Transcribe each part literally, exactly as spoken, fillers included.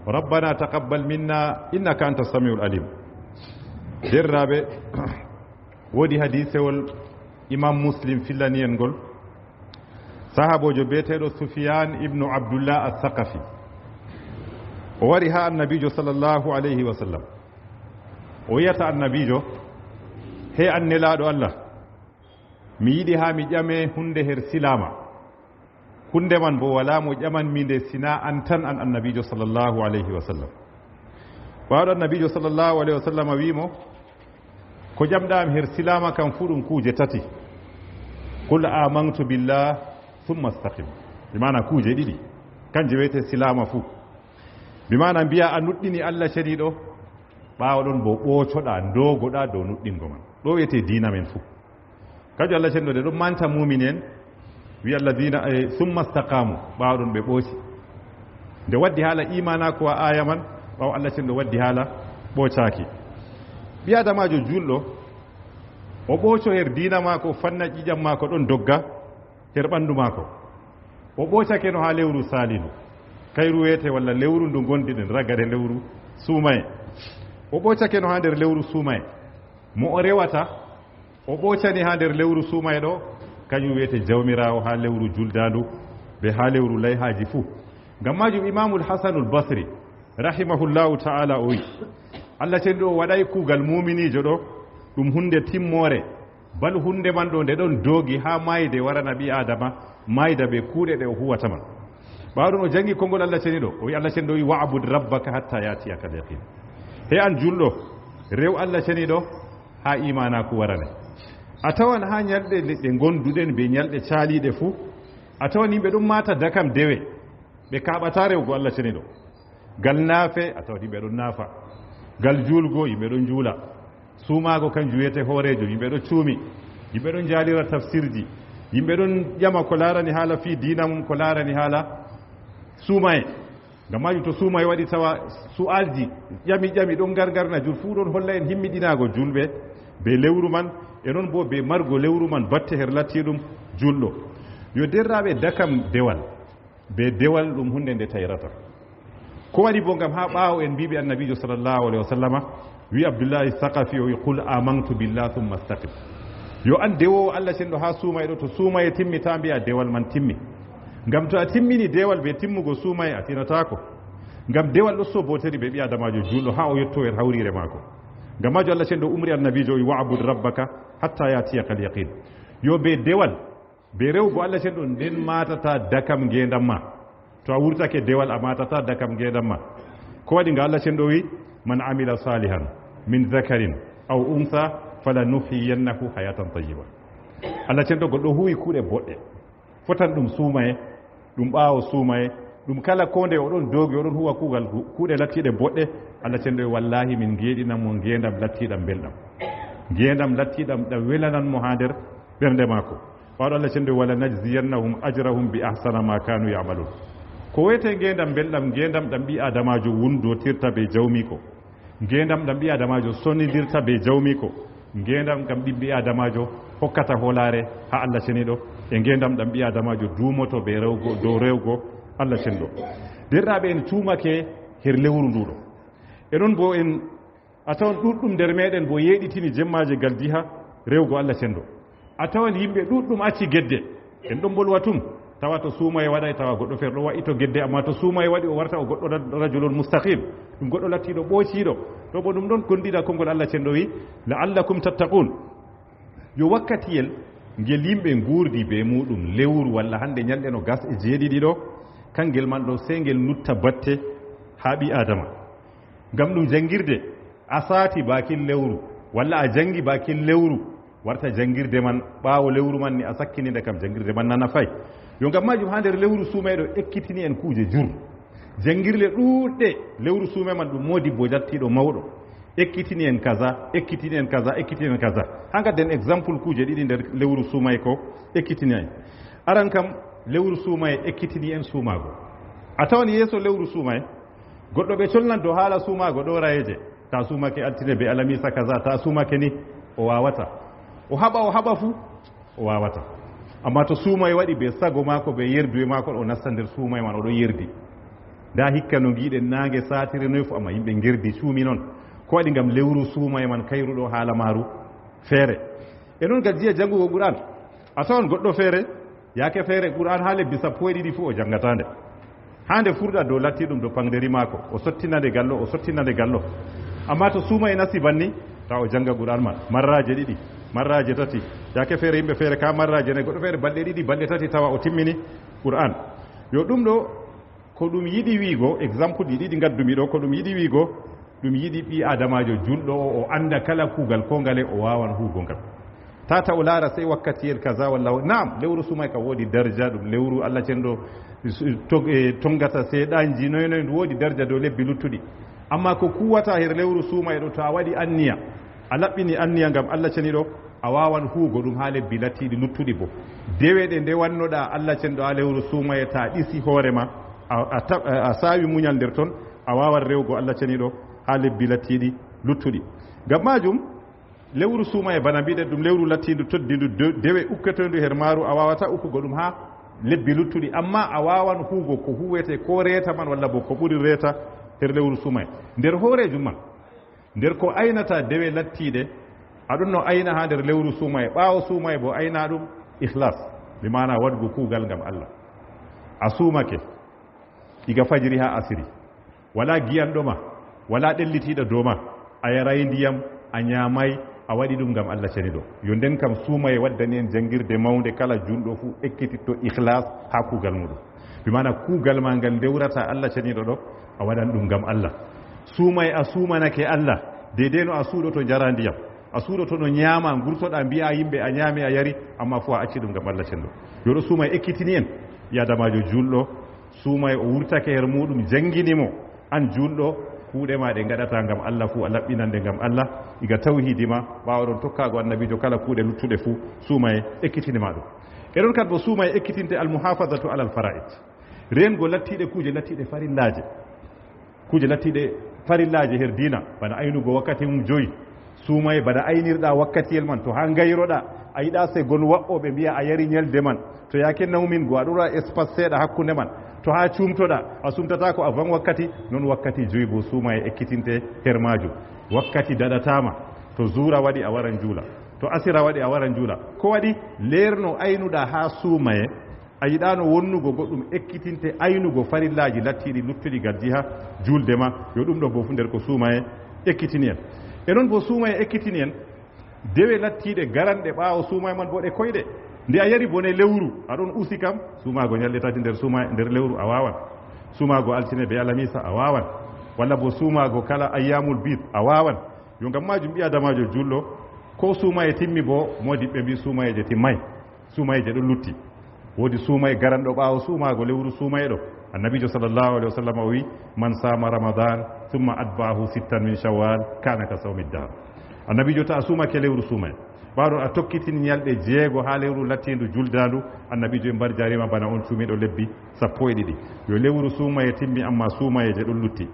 Rabbana taqabbal minna innaka anta samiul alim. Derraɓe, wodi hadisewol Imam Muslim fillani en ngol. Sahabojo beteɗo Sufyan ibnu Abdullah As-Saqafi. O wari ha Annabijo sallallahu alayhi wa sallam. O wiyata Annabijo, "He an nelaɗo Allah, mi yiɗi ha mi ƴame hunde her silama. Hunde man bo wala mo ƴamanmi nde sina an tan an Annabijo sallallahu alayhi wa sallam." Ɓawɗo Annabijo sallallahu alayhi wa sallam wi mo, "Ko ƴamɗa am her silama kam fu ɗum kuje tati. Qul amantu billah thumma istaqim." Bi maana kuje ɗiɗi. Kanje wiyete silama fu. Bi maana mbiya a nuɗɗini Allah ceniɗo, ɓawo ɗon bo ɓocoɗa, dogoɗa dow nuɗɗingo man. Ɗo wiyete diina men fu. Kajo Allah cenɗo de ɗon manta mumin en, wi alladina, eh, summa staqamu, ɓawo ɗon ɓe ɓoci. Nde waddi hala imana ko a aya man, ɓawo Allah cenɗo waddi hala ɓocaki. Ɓi adamajo julɗo, o ɓoco her diina mako, fanna ƴiƴam mako ɗon dogga her ɓandu mako. O ɓocake no ha lewru salinu, kayru wete walla lewru ndu gondi ɗen ragare lewru sumaye. O ɓocake no ha nder lewru sumaye. Mo o rewata, o ɓocani ha nder lewru sumaye ɗo, kañum wiyete jawmirawo ha lewru juldandu, be ha lewru layhaji fuu. Ngam majum Imamul Hasanul Basri, rahimahullahu ta'ala, o wi, Allah cenɗo o waɗay kuugal muminijo ɗo, ɗum hunde timmore, bal hunde man ɗo nde ɗon doogi ha mayde warana ɓi Adama, mayda be kuuɗe ɗe o huwata man. Ɓawɗon o jangi konngol Allah ceniɗo, o wi Allah ceniɗo wi, "Wa'bud rabbaka hatta ya'tiyakal yaqin." He an julɗo, rew Allah ceniɗo ha imanaku warane. A tawan ha ñalɗe ɗe gonduɗen be ñalɗe caliɗe fuu, a tawan yimɓe ɗon mata dakam dewe, ɓe kaɓata rewgo Allah ceniɗo. Gal naafe, a tawan yimɓe ɗon naafa. Gal julgo, yimɓe ɗon juula. Suumaago kanjum wiyete hooreejo, yimɓe ɗo cuumi, yimɓe ɗon njaalira tafsirji, yimɓe ɗon ƴama ko laarani haala fii diina mum, ko laarani haala suumaye. Ngam majum to suumaye waɗi tawa su'aalji ƴami ƴami ɗon ngarngarna jul fuu ɗon holla en himmiɗinaago julɓe be lewru man, e non boo be margo lewru man batte her lattiiɗum julɗo. Yo derraaɓe dakam dewal. Be dewal ɗum hunde nde tayrata. Ko waɗi bo ngam haa ɓaawo en mbiiɓe Annabiijo sallallahu alaihi wasallama, wi Abdullahi Saqafi o wi, "Qul amantu billah thumma istaqim." Yo an dewowo Allah cenɗo haa suumayɗo, to suumaye timmi ta mbi'a dewal man timmi. Ngam to a timmini dewal be timmugo suumaye a tinataako. Ngam dewal ɗo so boteri be ɓi adamajo julɗo haa o yetto er hawrire maako. Ngam maajo Allah cenɗo umri Annabiijo o wi, "Wa'bud rabbaka hatta ya'tiyakal yaqin." Yo be dewal Be rewgo Allah cenɗo nden matata dakam ngendam ma. To a wurtake dewal a matata dakam ngendam ma. Ko waɗi nga Allah cenɗo wi, "Man amila salihan min zakarin aw unsa falanuhyiyannahu hayatan tayyiba." Allah cenɗo goɗɗo huwi kuuɗe boɗɗe. Fotan ɗum suumaye, ɗum ɓaawo suumaye, ɗum kala ko nde oɗon doogi oɗon huwa kuugal gu-, kuuɗe lattiɗe boɗɗe, Allah cenɗo wi, "Wallahi min ngeɗinan mo ngendam lattiɗam belɗam." Ngendam lattiɗam ɗam welanan mo haa nder ɓernde maako. Ɓawɗo Allah cenɗo, "Wala najziyannahum ajrahum bi ahsana ma kanu ya'malun." Ko wiyete ngendam belɗam, ngendam ɗam ɓi adamajo wundotirta be jawmiko. Ngendam ɗam ɓi adamajo sonidirta be jawmiko. Ngendam ɗam ɓi adamajo hokkata holaare ha Allah ceniɗo. E ngendam ɗam ɓi adamajo duumoto be rewgo, dow rewgo Allah cenɗo. Derɗaɓe, en tumake her lewru nduɗo. E non bo en A tawan ɗuɗɗum nder meɗen bo yeɗitini jemmaje gal jiha rewgo Allah cenɗo. A tawan yimɓe ɗuɗɗum acci gedde. En ɗon bolwa tum. Tawa to suumaye waɗay, tawa goɗɗo feere ɗo wa'i to gedde, amma to suumaye waɗi o warta o goɗɗo ra-, rajulun mustaqim. Ɗum goɗɗo lattiɗo ɓociɗo. Ɗo bo ɗum ɗon kondida kongol Allah cenɗo wi, "La'allakum tattaqun." Yo wakkatiyel ngel yimɓe ngurdi be muɗum lewru walla hande ñalɗe no gas e jeeɗiɗi ɗo, kangel man ɗo sey ngel lutta batte ha ɓi Adama. Ngam ɗum jangirde, a saati bakin lewru, walla a jangi bakin lewru, warta jangirde man ɓaawo lewru man ni a sakkininde kam, jangirde man nana fay. Yo ngam majum ha nder lewru suumayɗo ekkitini en kuuje jur. Jangirle ɗuuɗɗe lewru suumay man ɗum modibbo jattiɗo mawɗo. Ekkitini en kaza, ekkitini en kaza, ekkitini en kaza. Ha ngadden exemple kuuje ɗiɗi nder lewru suumay ko ekkitini en. Aran kam lewru suumay ekkitini en suumago. A tawan yeeso lewru suumay, goɗɗo ɓe colnan dow haala suumaago ɗo rayeeje. Ta suumake altine be alamisa kaza, ta suumake ni, o waawata. O haɓa, o haɓa fu, o waawata. Amma to suumay waɗi be sago maako, be yerduwe maako, o nasta nder suumay man, o ɗo yerdi. Ndaa hikka no ngiiɗen naange saatire noy fu, amma yimɓe ngerdi cuumi noon. Ko waɗi? Ngam lewru suumaye man kayru ɗo haala maaru feere. E noon, gajjiya janngugo Qur'an, a tawan goɗɗo feere, yaake feere Qur'an haa lebbi sappo e ɗiɗi fu o janngataa nde. Haa nde furɗa dow lattiiɗum, dow paŋderi maako, o sottina nde gallo, o sottina nde gallo. Amma to suumaye nasti banni, tawa o jannga Qur'an man, marraaje ɗiɗi, marraaje tati. Yaake feere yimɓe feere ka marraaje nayi, goɗɗo feere balɗe ɗiɗi, balɗe tati tawa o timmini Qur'an. Yo ɗum ɗo, ko ɗum yiɗi wiigo, exemple ji ɗiɗi ngaddumi ɗo, ko ɗum yiɗi wiigo, ɗum yiɗi ɓii Aadamaajo julɗo o, o annda kala kuugal ko ngale o waawan huugo ngal. Tata o laara sey wakkatiyel kaza walla o-, naam, lewru suumaye ka woodi darja, ɗum lewru Allah cenɗo s-, tog-, e, tongata seeɗaanji noy noy, ndu woodi darja dow lebbi luttuɗi. Amma ko kuwata her lewru suumaye ɗo, to a waɗi anniya, a laɓɓini anniya ngam Allah ceniɗo, a waawan huugo ɗum haa lebbi lattiiɗi luttuɗi bo. Dewe ɗe ndewannoɗa Allah cenɗo haa lewru suumaye, ta ɗisi hoore ma, a, a ta-, a saawi muñal nder ton, a waawan rewgo Allah ceniɗo haa lebbi lattiiɗi luttuɗi. Ngam maajum, lewru suumaye, bana mbiɗen ɗum lewru lattiindu toddindu de-, dewe ukketoyndu her maaru, a waawata ukkugo ɗum haa lebbi luttuɗi, amma a waawan huugo ko huwete ko reeta man walla bo ko ɓuri reeta her lewru suumaye. Nder hooreejum man, nder ko aynata dewe lattiiɗe, a ɗon no ayna haa nder lewru suumaye, ɓaawo suumaye bo ayna ɗum ikhlas, bi maana waɗugo kuugal ngam Allah. A suumake, iga fajiri haa asiri. Walaa giyanɗo ma, walaa ɗellitiiɗo dow ma. A yaraay ndiyam, a nyaamaay, a waɗi ɗum ngam Allah ceniɗo. Yo nden kam suumaye waddani en janngirde mawnde, kala julɗo fuu ekkititto ikhlas haa kuugal muuɗum. Bi maana kuugal ma ngal ndewrata Allah ceniɗo ɗo, a waɗan ɗum ngam Allah. Suumaye a suumanake Allah, deydey no a suuɗoto njaraa ndiyam. A suuɗoto no nyaama, ngurtoɗaa mbi'aa yimɓe a nyaami a yari, amma fuu a acci ɗum ngam Allah cenɗo. Yo ɗo suumaye ekkitini en, ɓii Aadamaajo julɗo, suumaye o wurtake her muuɗum, janngini mo, an julɗo, kuuɗe ma ɗe ngaɗata ngam Allah fuu, a laɓɓinan ɗe ngam Allah, iga tawhiidi ma, ɓaawo ɗon tokkaago Annabiijo, kala kuuɗe luttuɗe fuu, suumaye ekkitini ma ɗum. E ɗon kadi bo suumaye ekkitinte al-muhafazatu alal fara'id. Reengo lattiiɗe, kuuje lattiiɗe farillaaje. Kuuje lattiiɗe farillaaje her diina, bana aynugo wakkati mum joyi. Suumaye bana aynirɗa wakkatiyel man, to haa ngayroɗa, a yiɗa se gon wa'o ɓe mbi'a a yari nyalde man. To yaake nawmingo, a ɗon waɗa espace seeɗa hakkunde man. To haa cuumtoɗa, a sumtataako avant wakkati, non wakkati joyi bo suumaye ekkitinte her maajum. Wakkati daɗataama, to zuura waɗi a waran juula. To asira waɗi a waran juula. Ko waɗi? Leerno aynuɗa haa suumaye, a yiɗaano wonnugo goɗɗum ekkitinte aynugo farillaaji lattiiɗi luttuɗi gal jiha juulde ma, yo ɗum ɗo bo fu nder ko suumaye ekkitini en. E non bo suumaye ekkitini en dewe lattiiɗe garanɗe ɓaawo suumaye man bo ɗe koyɗe. Nde a yari bone lewru, a ɗon usi kam, suumaago nyalɗe tati nder suumaye, nder lewru a waawan. Suumaago altine be alamiisa a waawan. Walla bo suumaago kala ayyamul bid a waawan. Yo ngam maajum ɓii Aadamaajo julɗo, ko suumaye timmi bo, moodibɓe mbii suumayeeje timmay. Suumayeeje ɗon lutti. Woodi suumaye garanɗo ɓaawo suumaago lewru suumaye ɗo. Annabiijo sallallahu alaihi wasallam o wi, "Man sama Ramadan, thumma atba'ahu sittan min Shawwal, kana ka sawmi dahr." Annabiijo, ta a suumake lewru suumaye, ɓaawo ɗon a tokkitini nyalɗe jeego haa lewru lattiindu juldaandu, Annabiijo en mbar jarima bana on cuumiiɗo lebbi sappo e ɗiɗi. Yo lewru suumaye timmi, amma suumayeeje ɗon lutti.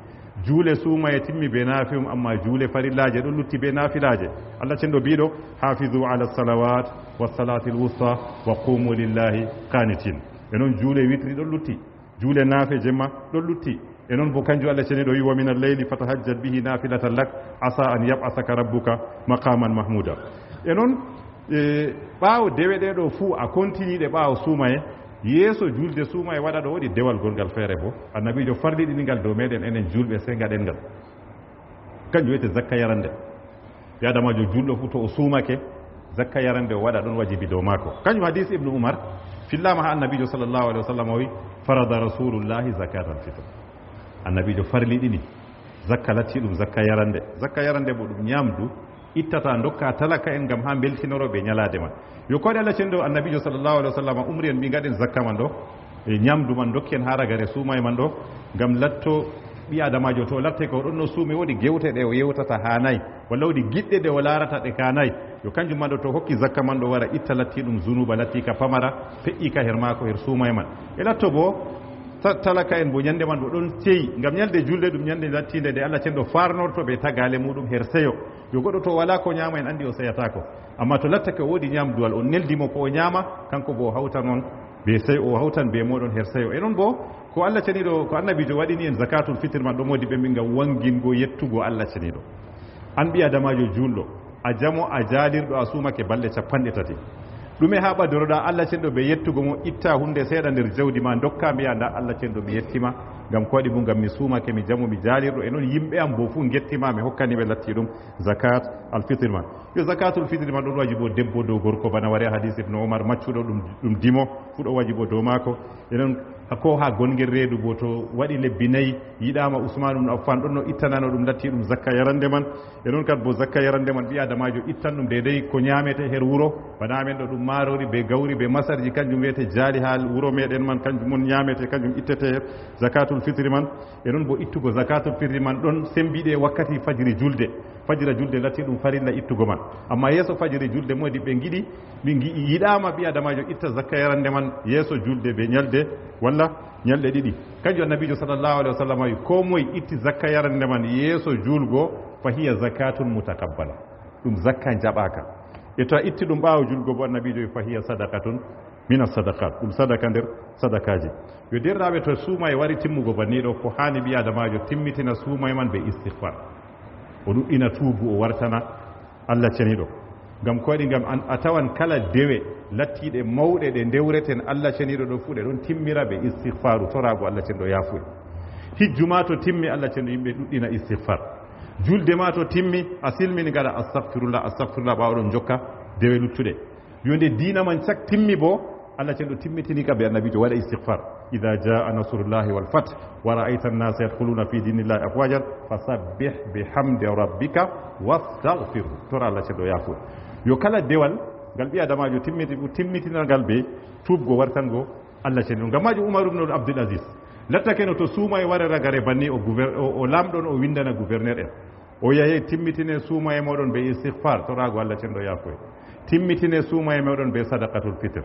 Juule suumaye timmi be naafium, amma juule farillaaje ɗon lutti be naafilaaje. Allah cenɗo biiɗo, "Hafizu ala salawat wa salatil wusta wa qumu lillahi qanitin." E non juule witri ɗon lutti, juule naafe jemma ɗon lutti. E non bo kanjum Allah ceniɗo wi, "Wa minal layli fatahajjad bihi nafilatan lak, asa an yab'asaka rabbuka maqaman mahmuda." E non, e, ɓaawo dewe ɗe ɗo fuu a kontiniiɗe ɓaawo suumaye, yeeso julde suumaye waɗa ɗo woodi dewal gongal feere bo. Annabiijo farliɗini ngal dow meɗen enen julɓe, sey ngaɗen ngal. Kanjum wiyete zakka yarande. Ɓii Aadamaajo julɗo fuu to o suumake, zakka yarande o waɗa ɗon wajibi dow maako. Kanjum hadiis Ibnu Umar fillaama haa Annabiijo sallallahu alaihi wasallam o wi, "Farada Rasulullahi zakatal fitr." Annabiijo farliɗini zakka, latti ɗum zakka yarande. Zakka yarande bo ɗum nyamdu ittata ndokka talaka en ngam haa mbeltinoro ɓe nyalaade man. Yo ko waɗi Allah cenɗo Annabiijo sallallahu alaihi wasallam umri en mbi ngaɗen zakka man ɗo, e nyamdu man dokki en haa ragare suumaye man ɗo, ngam latto ɓii Aadamaajo to latte ko ɗon no suumi, woodi gewte ɗe o yewtata haa nayi, walla woodi giɗɗe ɗe o laarata ɗe ka nayi. Yo kanjum man ɗo to hokki zakka man ɗo wara itta latti ɗum zunuba latti ka pamara, feƴƴi ka her maako her suumaye man. E latto bo ta-, talaka en bo nyande man bo ɗon ceyi, ngam nyalde julde ɗum nyande lattiinde nde Allah cenɗo farnorto ɓe tagaale muɗum her seyo. Yo goɗɗo to wala ko nyama en andi o seyatako. Amma to lattake o woodi nyamduwal, on neldi mo ko o nyama, kanko bo o hawtan on Be sey o hawtan be mooɗon her seyo. E non bo, ko Allah ceniiɗo, ko annabiijo waɗini en zakatul fitr man ɗo, moodi ɓe min ngam wangingo yettugo Allah ceniiɗo. An ɓi adamaajo juulɗo, a jamo, a jaalirɗo, a suumake balɗe capanɗe tati. Ɗume haa ɓadoroɗa Allah ceniiɗo be yettugo mo, itta hunde seeɗa nder jawdi ma, ndokka, mbi'a, nda Allah ceniiɗo mi yetti ma, ngam ko waɗi bo, ngam mi suumake, mi jamo, mi jaalirɗo, e non yimɓe am bo fuu ngetti ma, mi hokkani ɓe latti ɗum zakat al fitr man. Yo zakatul fitri man ɗon wajibo debbo dow gorko, bana wari hadis Ibnu Umar, maccuɗo ɗum, ɗum dimo, fu ɗo wajibo dow maako. E non, ko haa gongel reedu bo, to waɗi lebbi nayi, yiɗaama Usman ibn Affan ɗon no ittanano ɗum, latti ɗum zakka yarande man. E non kad bo zakka yarande man, ɓi adamaajo ittan ɗum deydey ko nyaamete her wuro, bana amen ɗo ɗum maaroori be gawri be masarji, kanjum wiyete jaali haa wuro meɗen man, kanjum on nyaamete, kanjum ittete her zakatul fitri man. E non bo ittugo zakatul fitri man ɗon sembiɗe wakkati fajiri julde. Fajira julde latti ɗum farilla ittugo man. Amma yeeso fajiri julde, moodi ɓe ngiɗi, min ngi-, yiɗaama ɓi adamaajo itta zakka yarande man yeeso julde be nyalde, walla nyalɗe ɗiɗi. Kanjum annabiijo sallallahu alaihi wasallam wi, ko moy itti zakka yarande man yeeso julgo, fa hiya zakatun mutaqabbala. Ɗum zakka jaɓaaka. E to a itti ɗum ɓaawo julgo bo, annabiijo wi, fa hiya sadaqatun mina sadaqat. Ɗum sadaka nder sadakaaji. Yo derɗaaɓe, to suumaye wari timmugo banni ɗo, ko haani ɓi adamaajo timmitina suumaye man be istighfar. O ɗuɗɗina tuubu, o wartana Allah ceniiɗo. Ngam ko waɗi? Ngam an, a tawan kala dewe lattiiɗe mawɗe ɗe ndewreten Allah ceniiɗo ɗo fuu, ɗe ɗon timmira be istighfaru, toraago Allah ceniiɗo yaafuye. Hijju ma to timmi, Allah ceniiɗo, yimɓe ɗuɗɗina istighfar. Julde ma to timmi, a silmini, ngaɗa astaghfirullah, astaghfirullah, ɓaawo ɗon jokka dewe luttuɗe. Yo nde diina man cak timmi bo, Allah ceniiɗo timmitini ka be annabiijo waɗa istighfar. Idha jaa nasrullahi wal fath wa ra'aita an-nasa yadkhuluna fi dinillahi afwajan fasabbih bihamdi rabbika wastaghfirhu. Tora Allah ceniiɗo yaafuye. Yo kala dewal ngal ɓi adamaajo timmiti-, timmitinal ngal be tuubgo wartango Allah ceniiɗo. Ngam maajum Umar ibn Abdul Aziz lattake no to suumaye ware ragare banni, o gouver-, o, o laamɗo on, o windana gouverneur en. O yahe, timmitine suumaye mooɗon be istighfar, toraago Allah ceniiɗo yaafuye. Timmitine suumaye mooɗon be sadaqatul fitr,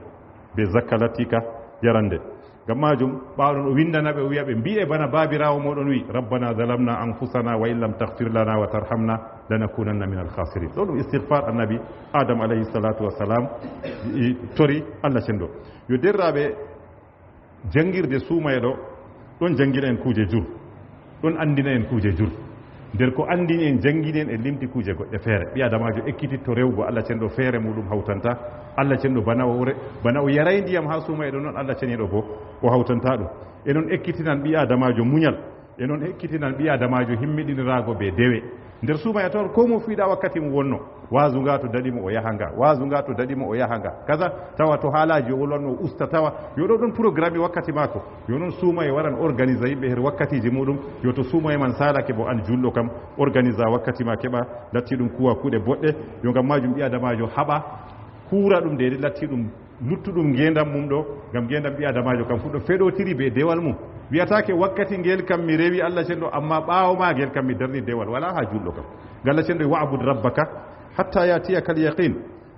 be zakka lattiika yarande. Ngam maajum, ɓaawo ɗon o windana ɓe, o wi'a ɓe, mbi'e bana baabiraawo mooɗon wi'i, "Rabbana zalamna anfusana wa in lam taghfir lana wa tarhamna lanakunanna minal khasirin." Ɗo ɗum istighfar annabi Adam alayhi salatu wassalam, i, tori Allah ceniiɗo. Yo derɗaaɓe, janngirde suumaye ɗo, ɗon janngina en kuuje jur, ɗon anndina en kuuje jur. Nder ko anndini en, janngini en, en limti kuuje goɗɗe feere. Ɓi adamaajo ekkititto rewugo Allah ceniiɗo feere muuɗum hawtanta Allah ceniiɗo, bana o re-, bana o yaray ndiyam haa suumaye ɗo, non Allah ceniiɗo bo o hawtanta ɗum. E non ekkitinan ɓi adamaajo munyal. E non ekkitinan ɓi adamaajo himmiɗiniraago be dewe. Nder suumaye a tawan ko mo fiiɗa wakkati mo wonno. Waazu nga to daɗi mo, o yaha nga. Waazu nga to daɗi mo, o yaha nga. Kaza, tawa to haalaaji o wolwanno, o usta tawa. Yo ɗo ɗon programme wakkati maako. Yo non suumaye waran organisa yimɓe her wakkatiiji muuɗum. Yo to suumaye man saalake bo, an juulɗo kam, organisa wakkati ma, keɓa latti ɗum kuwa kuuɗe boɗɗe. Yo ngam maajum ɓi adamaajo haɓa kuura ɗum, de latti ɗum luttuɗum ngeendam mum ɗo, ngam ngeendam ɓi adamaajo kam fu ɗo feɗotiri be dewal mum. Wi'ataake wakkati ngel kam mi rewi Allah ceniiɗo, amma ɓaawo maagel kam mi darni dewal. Wala haa juulɗo kam. Ngam Allah ceniiɗo, "Wa'bud rabbaka hatta ya'tiyakal yaqin."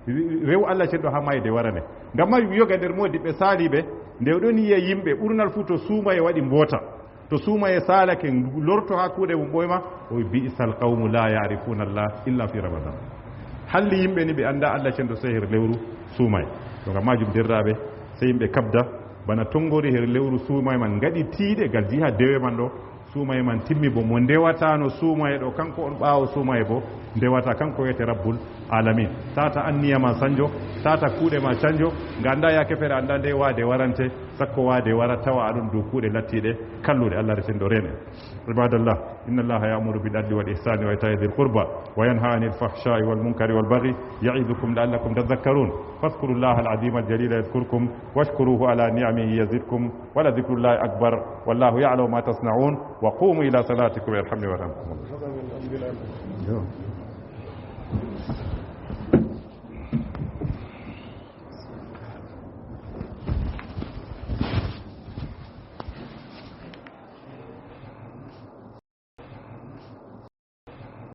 Rew Allah ceniiɗo haa maayde warane. Ngam maajum yoga nder moodi ɓe saaliiɓe, nde o ɗon yi'a yimɓe ɓurnal fu to suumaye waɗi mboota. To suumaye saalake, lorto haa kuuɗe mum ɓooyma, o wi, "Bi'sal qawmu la ya'rifuna Allah illa fi Ramadan." Halli yimɓe ni ɓe annda Allah ceniiɗo sey her lewru suumaye. To ngam maajum, derɗaaɓe, sey yimɓe kabda bana tonngori her lewru suumaye man, ngaɗi tiiɗe ngal jiha dewe man ɗo, suumaye man timmi bo. Mo ndewatano suumaye ɗo, kanko on ɓaawo suumaye bo ndewata, kanko wiyete Rabbul Alamin. Tata anniya ma sanjo, tata kuuɗe ma canjo, nga annda yaake feere, annda nde waade warante, sakko waade wara tawa aɗon dow kuuɗe lattiiɗe kalluɗe. Allah ceniiɗo reene. عباد الله، إن الله يأمر بالعدل والإحسان وإيتاء ذي القربى وينهى عن الفحشاء والمنكر والبغي يعظكم لعلكم تذكرون. فاذكروا الله العظيم الجليل يذكركم واشكروه على نعمه يزدكم ولذكر الله أكبر والله يعلم ما تصنعون. وقوموا إلى صلاتكم يرحمني ويرحمكم الله.